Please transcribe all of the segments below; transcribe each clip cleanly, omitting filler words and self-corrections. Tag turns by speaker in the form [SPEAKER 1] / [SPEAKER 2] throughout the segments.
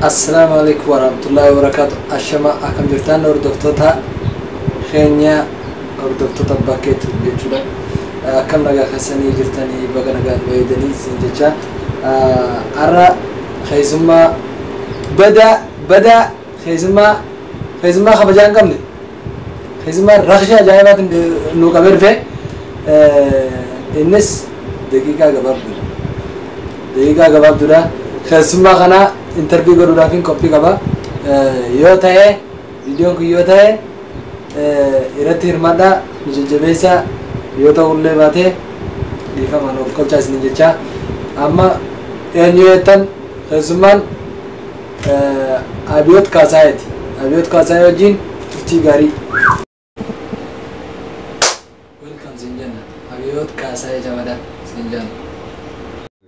[SPEAKER 1] Assalaamu alaikum warahmatullahi wabarakatuh. Ashama, akkam jirtan hordoftoota keenya, hordoftoota bakkeetti jechuudha. Akkam nagaa keessanii jirtanii? Baga nagaan fayyadanii isin jecha. Har'a keessummaa badaa badaa, keessummaa kabajaa hin qabne, keessummaa raksha ajaa'ibaatiin nu qabee dhufe. Innis daqiiqaa gabaabduudha. Daqiiqaa gabaabduudha. Keessummaa kana interview godhuudhaaf qophii qaba. Yoo ta'e, viidiyoon kun yoo ta'e irratti hirmaadhaa, nu jajjabeessaa. Yoo ta'ullee baate dhiifama nuuf kolchaa isin jecha. Amma eenyu jettan, keessummaan Abiyoot Kaasaayeti. Abiyoot Kaasaayee wajjin turtii gaarii. Welcome siin jenna. Abiyoot Kaasaayee Camadaa siin jenna.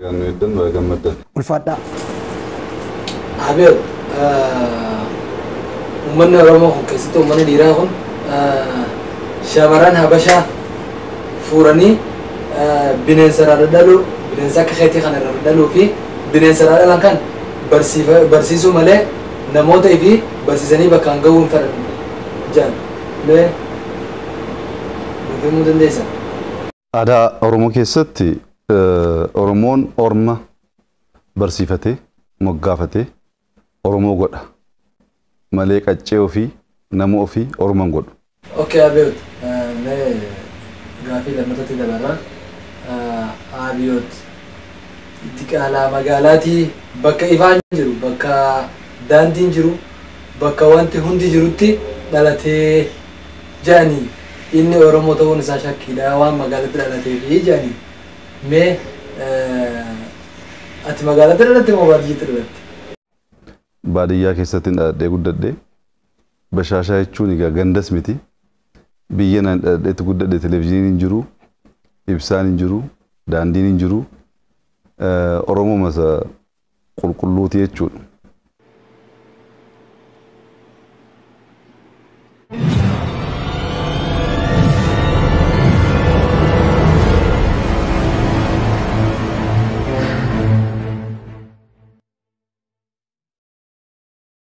[SPEAKER 2] Gaannoo hedduun baga gammaddan.
[SPEAKER 3] Ulfaadhaa.
[SPEAKER 1] Abiyoot, uummanni Oromoo kun, keessattuu uummanni dhiiraa kun, shamarran Habashaa fuuranii bineensa irraa dhadhaluu, bineensa akka keetii kana irraa dhadhaluu fi bineensa irraa dhalan kan barsiisuu malee namoota fi barsiisanii bakkaan gahuu hin fedhan jedhan. Mee nuuf himuu dandeessaa?
[SPEAKER 2] Aadaa Oromoo keessatti Oromoon orma barsiifatee moggaafatee Oromoo godha malee qaccee ofii, nama ofii orma hin godhu.
[SPEAKER 1] Okay, Abiyoot, mee gaafii lammatatti dabarra. Abiyoot diqaalaa magaalaatii bakka ifaan jiru, bakka daandiin jiru, bakka wanti hundi jirutti dhalatee jedhanii, inni Oromoo ta'uun isaa shakkiidha waan magaalatti dhalateefi jedhanii. Mee ati magaalatti dhalatte moo baadiyyaatti dhalatte?
[SPEAKER 2] Baadiyyaa keessatti dhaladhee guddadhee. Bashaashaa jechuun egaa gandas miti. Biyya naan dhaladheetti guddadhe televizyiiniin hin jiru, ibsaan hin jiru, daandiin hin jiru. Oromoo masa qulqulluuti jechuudha.